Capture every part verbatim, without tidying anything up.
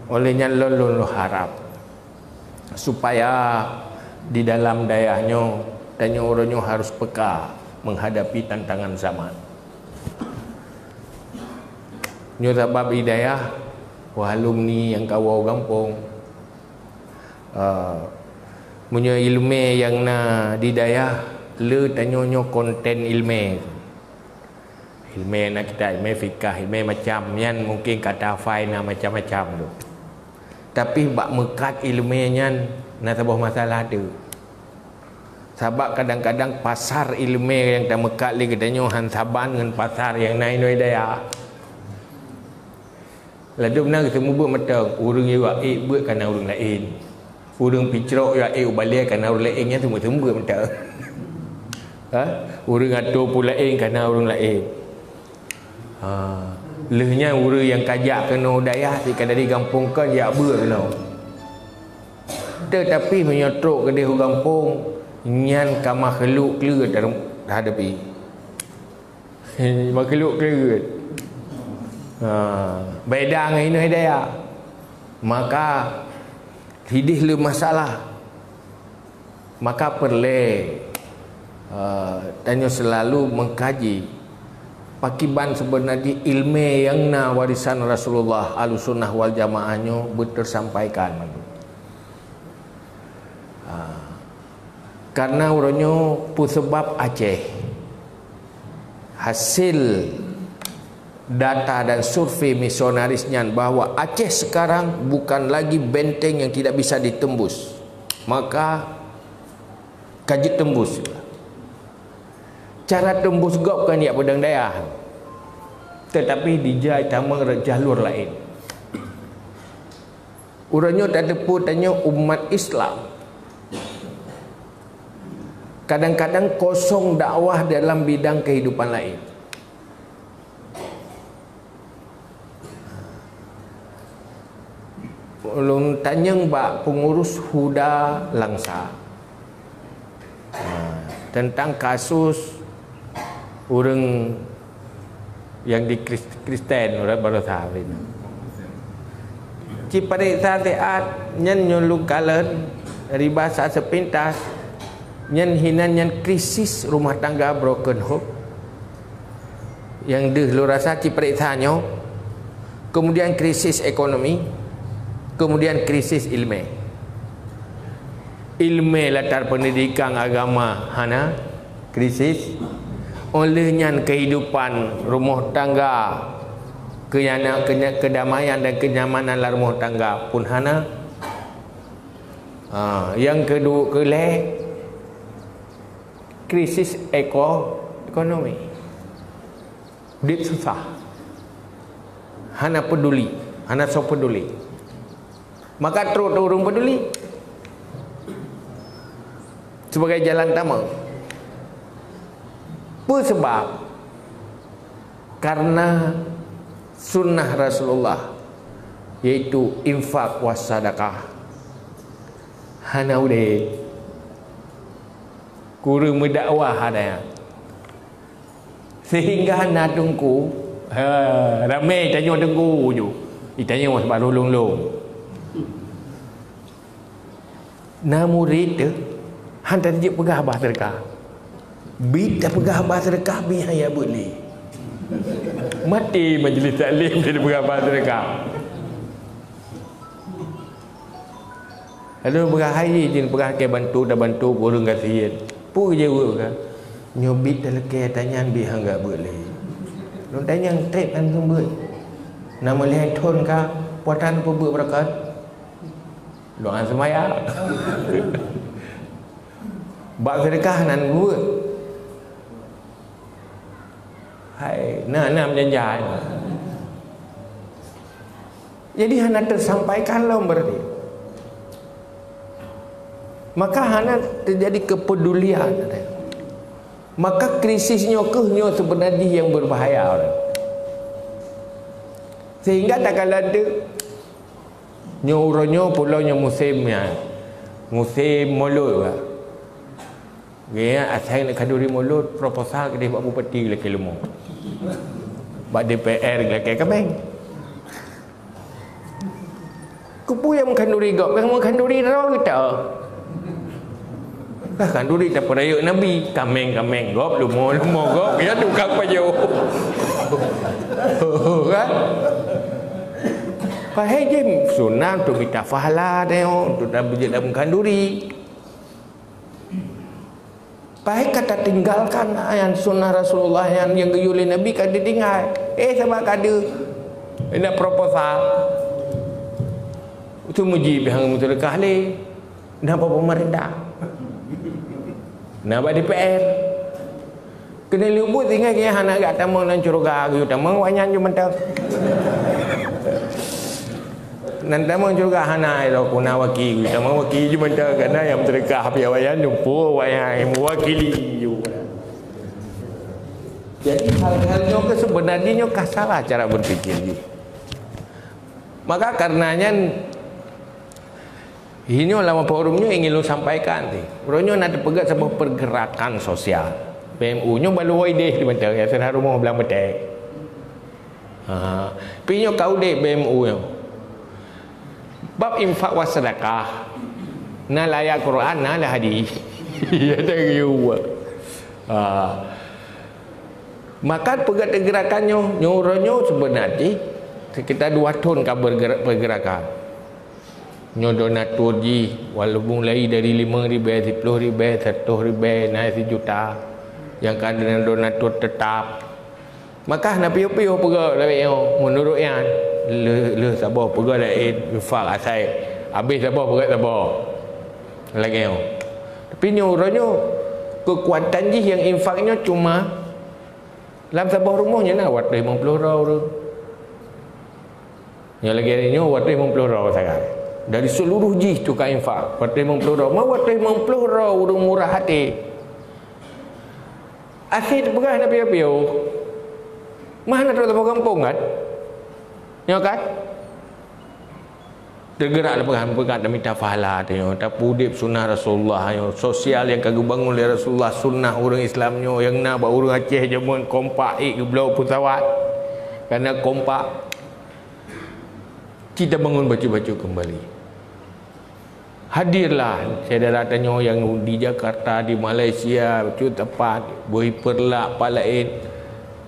Oleh nyan lôn, lôn, lôn harap supaya di dalam dayah nyoe, tanyoe uroe nyoe harus peka menghadapi tantangan zaman. Nyoe sabab di dayah, wah alumni nyang kawoe gampông, eh, meunyoe ileumé nyang na di dayah, le tanyoe nyoe konten ileumé. Ileumé na kitab, ileumé fikah, ileumé macam nyan mungken ka tahafai na macam-macam tu. Tapi bak meukat ileumé nyan na saboh masalah tu. Sabab kadang-kadang pasar ileumé nyang tameukat lé geutanyoe han saban ngon pasar nyang na inoe dayah. Ladôm na geuseumeubeuet mantong, ureuëng nyang ék beuet kana ureuëng laén. Ureuëng picrok nyang ék ubalée kana ureuëng laén nyan seumeubeuet mantong. Ha? Ureuëng atô peue laén kana ureuëng laén. Ha. Lheueh nyan ureuëng nyang kajak keunoe dayah, si ka dari gampông kon jak beuet keunoe. Teutapi meunyoe trok keudeh u gampông, nyan ka makhluk kleuet terhadapi. Makhluk kleuet. Ha, beda ngon inoe dayah. Maka sideh le masalah. Maka peureulée, eh, tanyoe seulalu mengkaji pakiban sebenarnya ilmu nyang na warisan Rasulullah Ahlussunnah wal Jamaah nyoe beuteusampaikan. Ah, karena uroe nyoe peusebab Aceh, hasil data dan survei misionaris nyan bahwa Aceh sekarang bukan lagi benteng yang tidak bisa ditembus, maka ka jitembus. Cara tembus gob kan jak peudong dayah, tetapi dijai tamong jalur laén. Uroe nyoe tateupeue tanyoe umat Islam kadang-kadang kosong dakwah dalam bidang kehidupan laén. Ulôn tanyong bak pengurus Huda Langsa. Ha, tentang kasus ureuëng nyang di Kris-, Kristen, ureuëng baroesa. Cipareksa siat nyan nyoe lôn kalon riba sa sepintas, nyan hinan nyan krisis rumah tangga, broken home. Nyang deuh lôn rasa cipareksa nyoe, kemudian krisis ekonomi, kemudian krisis ilmu. Ilmu latar pendidikan agama hana krisis. Oleh nyan kehidupan rumah tangga, kenyana-, kenya-, kedamaian dan kenyamanan lam rumah tangga pun hana. Ha, nyang kedua, keulhée, krisis eko-, ekonomi. Udép susah. Hana peduli, hana soe peduli. Maka trok ureuëng peduli sebagai jalan tamong. Peue seubab? Karena sunnah Rasulullah, yaitu infak was sadaqah. Hana udép. Kureueng meudakwah hana. Sehingga na teungku, ha, ramé tanyoe teungku ju. Itanyoe sabab lôn-lôn. Na murit teuh, han tajeuet peugah bah seudeukah. Bit tapeugah bah seudeukah, bit han jak beuet lé. Maté majelis taklim tapeugah bah seudeukah. Lalu peugah hai jih, jeuet peugah keu bantu, tabantu ureuëng gasien. Peue jaweueb ka? Nyoe bit talakée tanyan bit han jak beuet lé. Lôn tanyong treb han keuneuk beuet. Na meulhée thon ka, peue tan peubeuet beureukat? Lôn han seumayang. Bak seudeukah nan beuet. Hai, na, na meujanji. Jadi hana teusampaikan lom berarti. Maka hana teujadi keupedulian. Maka krisis nyoe kheueh nyoe seubeuna jih nyang beubahaya. Sehingga takalon teuk nyoe uroe nyoe pulo nyoe musém nyan. Musém mulod, bah. Geuya asai neuk khanduri mulod, proposal keudeh bak bupati lakée leumo. Bak D P R lakée kameng. Keupeue nyang meukhaduri gob? Nyang meukhaduri droe geutanyoe. Ka khanduri tapeurayeuk Nabi, kaméng-kaméng gob, leumo-leumo gob, ya tukang pajoh. Kan? Padahai jih sunat untuk mita pahala teuh, untuk tabeujeuet lam khanduri. Padahai ka tatinggalkan nyang sunnah Rasulullah nyang, nyang geuyue lé Nabi ka ditinggai. Eh, sabab ka deuh. Indak proposal. Itu muji pih hang meuteureuka lé. Na bak pemerintah. Na bak D P R. Keuneuk leubuet tinggai keu hana gak tamong lam syeuruga, geuyue tamong awaknyan ju mantong. Nan tamong syeuruga hana, ilo kuna waki, geuyue tamong waki ju mantong, karena nyang meuteureuka pih awaknyan, jumpa awaknyan meuwakili ju. Jadi hal-hal nyoe ke sebenarnya nyoe ka salah cara berpikir jih. Maka karena nyan, Inoe lam forum nyoe ingin lôn sampaikan teuh. Uroe nyoe na teupeugah saboh pergerakan sosial. P M U nyoe balu ideh di mantong, ya, seuhah rumoh blang beutée. Ha, pi nyoe ka udeb P M U nyoe. Bab infak wa sedekah. Na lam ayat Quran, na lam hadis. Ya, dah geuyue. Ha. Maka peugah gerakan nyoe, nyoe uroe nyoe sebenarnya sekitar dua thon ka bergerak, pergerakan. Nyoe donatur jih, walaupun mulai dari lima ribèe, siploh ribèe, seratus ribèe, na sijuta, nyang ka donatur tetap. Maka hana piôh-piôh peugah lagèe nyoe, meunurot nyan, lheueh, lheueh saboh peugah laén, infak asai, habéh saboh peugah saboh. Lagèe nyoe. Tapi nyoe uroe nyoe, keukuatan jih nyang infak nyoe cuma lam saboh rumoh nyan na dua ratus lima puluh droe ureueng. Nyoe lagèe nyoe, dua ratus lima puluh droe sagai. Dari seluruh jih tukang infak, dua ratus lima puluh droe. Ma dua ratus lima puluh droe ureueng murah até. Akhé teupeugah na piôh-piôh. Ma hana trok saboh gampông kan? Nyoe kan? Teugerak leupah peugah tamita pahala teuh nyoe, tapeudeb sunnah Rasulullah nyoe, sosial nyang ka geubangun lé Rasulullah, sunnah ureueng Islam nyoe nyang na bak ureueng Aceh jameun kompak ék geubloe peusawat. Karena kompak, Kita bangun bacut-bacut kembali. Hadirlah syedara tanyoe nyang di Jakarta, di Malaysia, bacut teumpat, bui peureulak pat laén.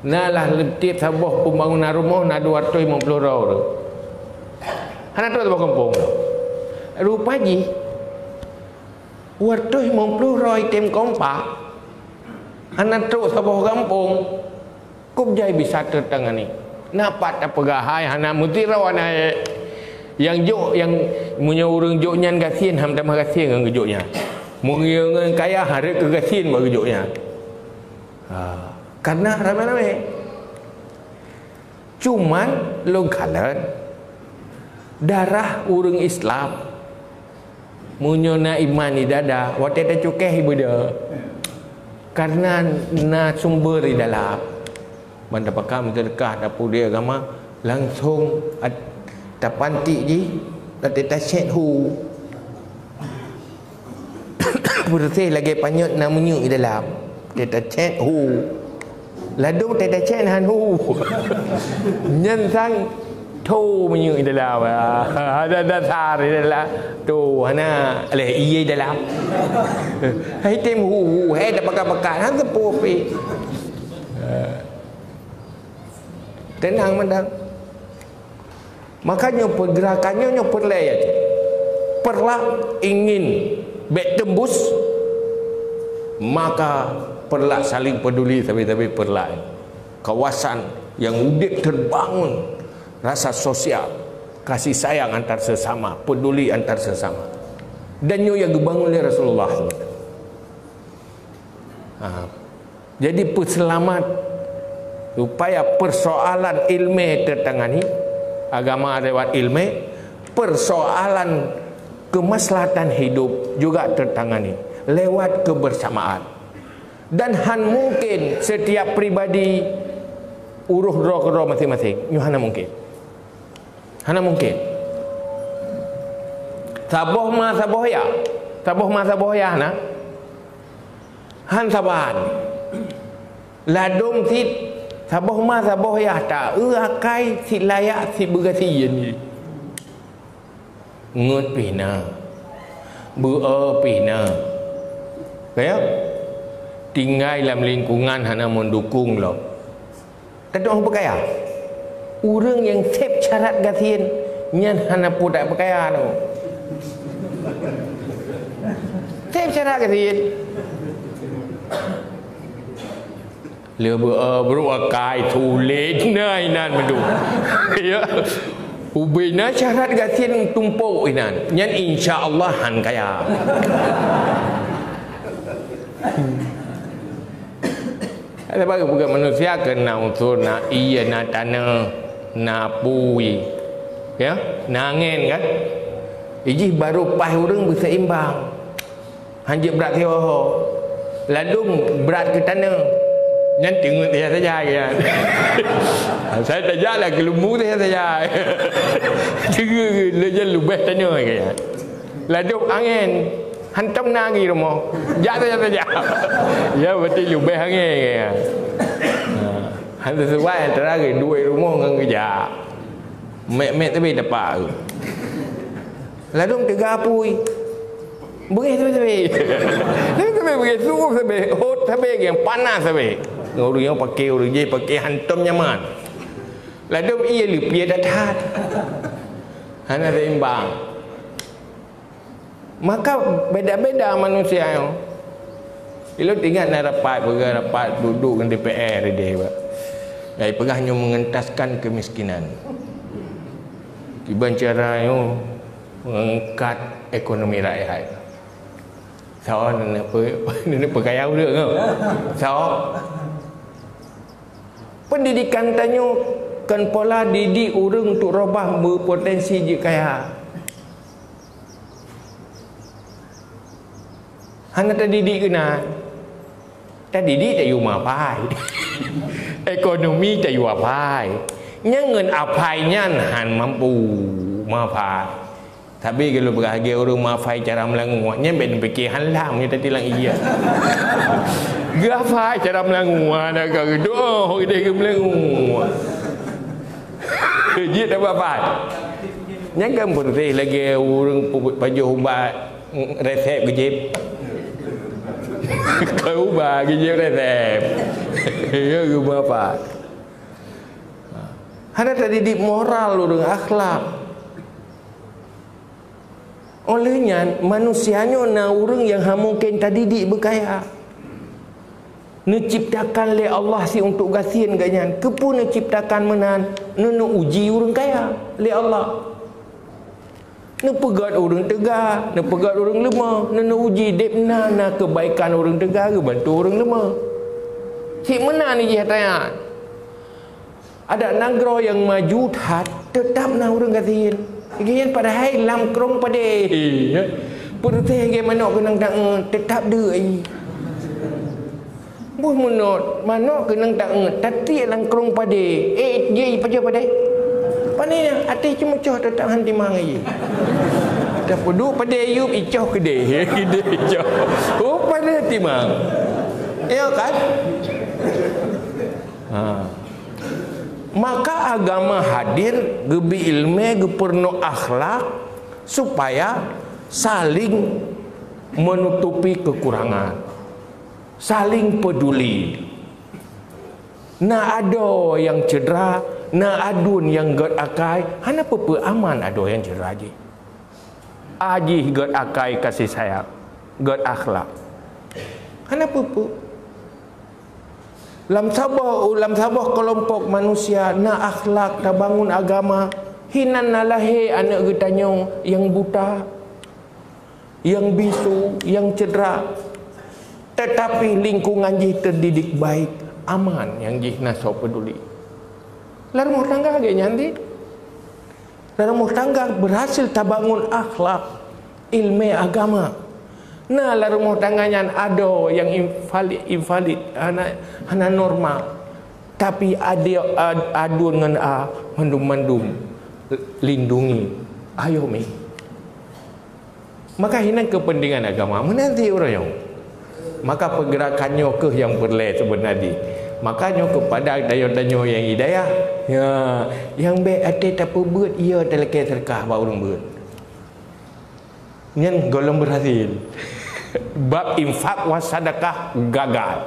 Na lah tiep saboh pembangunan rumoh na dua ratus lima puluh droe. Hana trok saboh gampông. Rupa jih, dua ratus lima puluh droe item kompak, hana trok saboh gampông. Kok jai bisa teutangani? Na pat tapeugah hai hana meusidroe na, eh. Nyang jok, nyang meunyoe ureueng jok nyan gasien, han tamah gasien ngon geujok nyan. Meunyoe ngon kaya, hareuet keu gasien bak geujok nyan. Ha, karena ramé-ramé. Cuman lôn kalon darah ureueng Islam. Meunyoe na iman di dada, watèe tacukeh ibeudôh. Karena na sumber di dalam. Ban tapakat meuseudeukah, tapeudeh agama, langsong at-, tapantik jih, watèe tacet hu. Peureuseh lagèe panyöt na minyeuk di dalam. Watèe tacet hu. Ladôm watèe tacet han hu. Nyan sang tho minyeuk di dalam. Ada dasar di dalam. Tho hana lé ié dalam. Hai tem hu, hai dah pakat-pakat, han seupôt pih. Teunang mantong. Makanya pergerakan nyoe, nyoe peureulèe ya. Peureulak ingin bèk tembus, maka peureulak saling peduli sabe-sabe peureulak. Kawasan yang udép terbangun rasa sosial, kasih sayang antar sesama, peduli antar sesama. Dan nyoe nyang geubangun lé Rasulullah. Ha. Jadi peuseulamat supaya persoalan ilmé teutangani, agama lewat ilmé, persoalan kemaslahatan hidup juga teutangani lewat kebersamaan. Dan han mungkin setiap pribadi uroh droe keudroe maséng-maséng. Nyoe hana mungkin. Hana mungkin. Saboh ma saboh yah. Saboh ma saboh yah na. Han saban. Ladôm cit saboh ma saboh yah ta-eu akai cit layak cit beugasien jih. Ngeut pih na. Beu-e pih na. Ka ya? Tinggai lam lingkungan hana meudukong lom. Teuntang peukaya. Ureuëng nyang seb syarat gasien, nyan hana peue that peukaya tu. Seb syarat gasien. Leubeue brok akai sulet na inan meudong. Ya. Ubena syarat gasien tumpok inan. Nyan insya Allah han kaya. Ada bagi bukan manusia kena unsur na iya, na tanah, na pui. Ya, na angin kan? Ijih baru paih ureuëng beuseimbang. Hanjeuet brat siho-ho. Ladom brat keu taneuh. Nyan teungeut saja-saja, kan. Saya tajak lah keu lumu saja-saja. Teungeut lé jan lubeh taneuh, kan. Ladom angén. Hantom na lagi rumoh. Jak saja-saja. Ya, berarti lubeh angén, kan. Ha. Hana sesuai antara duek rumoh ngon geujak. Mek-mek tapi dapat. Ladom teuga apui. Beungéh sabe-sabe. Sabe-sabe beungéh, suôh sabe, hot sabe, nyang panas sabe. Ureuëng nyoe pakai, ureuëng jéh pakai hantom nyaman. Ladom ié leupie that-that. Hana seimbang. Maka beda-beda manusia nyoe. Ilôn ingat na rapat, peugah rapat duek-duek ngon D P R idéh, Pak. Ai peugah nyoe mengentaskan kemiskinan. Kiban cara nyoe mengangkat ekonomi rakyat. Soe neuk pe-, neuk peukaya ureuëng tu? Soe? Pendidikan tanyoe kon pola didik ureuëng untuk robah berpotensi jeuet kaya. Hana tadidik keunan. Tadidik tayue mapai. Ekonomi tayue apai. Nyang ngon apai nyan han mampu mapai. Tapi kalau beurahagi ureuëng mapai cara meulangue, nyan bèk neupike han lam nyoe tadi lam iya. Geuapai cara meulangue, ada ka geudoh idéh geumeulangue. Jeuet tak apai. Nyang kan putih lagi ureuëng pu-, pajoh ubat. Resep geujép. Keu ubat geujép resep. Ya, geuba apa? Hana tadidik moral ureuëng, akhlak. Oleh nyan, manusia nyoe na ureuëng nyang hana mungken tadidik beukaya. Neuciptakan lé Allah si untuk gasien geuh nyan. Keupeue neuciptakan meunan? Neuneuk uji ureuëng kaya lé Allah. Neupeugét ureuëng teuga, neupeugét ureuëng leumah, neuneuk uji deb na, na keubaikan ureuëng teuga geubantu ureuëng leumah. Cit meunan jih ata nyan. Adak nanggroe nyang maju that, teutab na ureuëng gasien. Geuh nyan padahai lam krong padé. Peureuteh geuh manok keunong taeu, teutab deuk jih. Boh meunot, manok keunong taeu, tatiek lam krong padé. Eh, jih pajoh padé. Pane na, até ceumeucoh teutab han timang jih. Tapeuduek padé yup, icoh keudeh. Keudeh icoh. Oh, padé timang. Ya kan? Ha. Maka agama hadir geubri ileumèe, geupeurunoe akhlak supaya saling menutupi kekurangan, saling peduli. Na adoe nyang cedera, na aduen nyang gét akai, hana peue-peue aman adoe nyang cedera jih. Ajih gét akai kasih sayang, gét akhlak. Hana peue-peue. Lam saboh, lam saboh keulompok manusia na akhlak, tabangun agama, hinan na lahé aneuëk geutanyoe nyang buta, nyang bisu, nyang cedera. Tetapi lingkungan jih teudidik baik, aman, nyang jih na soe peuduli. Lam rumoh tangga lagée nyan dit. Lam rumoh tangga berhasil tabangun akhlak, ilmu agama. Na lam rumoh tangga nyan adoe nyang invalid, invalid, hana, hana normal. Tapi ade-, ad-, aduen ngon a mandum-mandum lindungi, ayomi. Maka hinan kepentingan agama meunan sit uroe nyoe. Maka pergerakan nyoe keuh nyang peureulée seubeuna jih. Maka nyoe keupada tanyoe-tanyoe nyang hidayah, ya, nyang bék até tapeubeuet, ya, talakée seudeukah bak ureuëng beuet. Nyan gohlom berhasil. Bab infak wa sadakah gagal.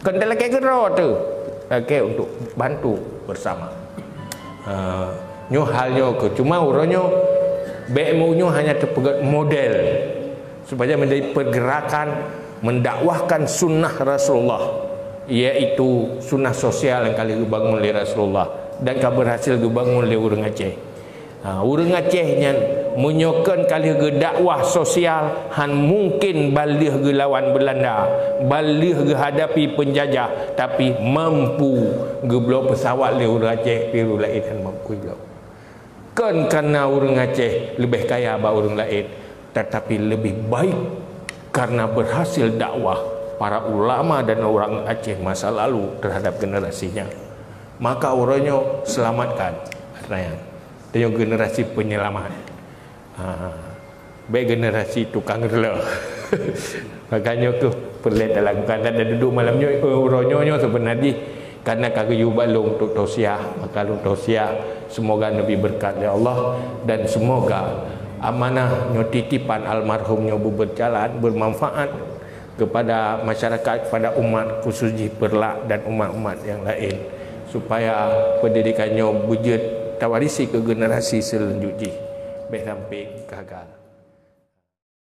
Kon talakée keudroe teuh, lakée untuk bantu bersama. Ha, nyoe hal nyoe keuh. Cuma uroe nyoe, B M U nyoe hanya teupeugét model supaya menjadi pergerakan mendakwahkan sunnah Rasulullah, yaitu sunnah sosial nyang ka lheueh geubangun lé Rasulullah dan ka berhasil geubangun lé ureuëng Aceh. Ha, ureuëng Aceh nyan meunyoe kon ka lheueh geudakwah sosial, han mungkin ban lheueh geulawan Belanda, ban lheueh geuhadapi penjajah, tapi mampu geubloe pesawat lé ureuëng Aceh, pih ureuëng laén han mampu bloe. Kon karena ureuëng Aceh leubeh kaya bak ureuëng laén, tetapi lebih baik karena berhasil dakwah para ulama dan orang Aceh masa lalu terhadap generasinya. Maka uroe nyoe selamatkan. Tanyoe generasi penyelamat. Ha. Bék generasi tukang reuloh. Makanya keuh peureulée talakukan dan dudoe malam nyoe, eh, uroe nyoe, nyoe seubeuna jih karena ka geuyue bak lôn untuk tausiah, maka lôn tausiah, semoga neubri beureukat lé Allah dan semoga amanah nyoe, titipan almarhum nyoe beuberjalan, bermanfaat kepada masyarakat, kepada umat, khusus jih Peureulak dan umat-umat nyang laén, supaya pendidikan nyoe beujeuet tawarisi keu generasi seulanjut jih. Bék sampai gagal.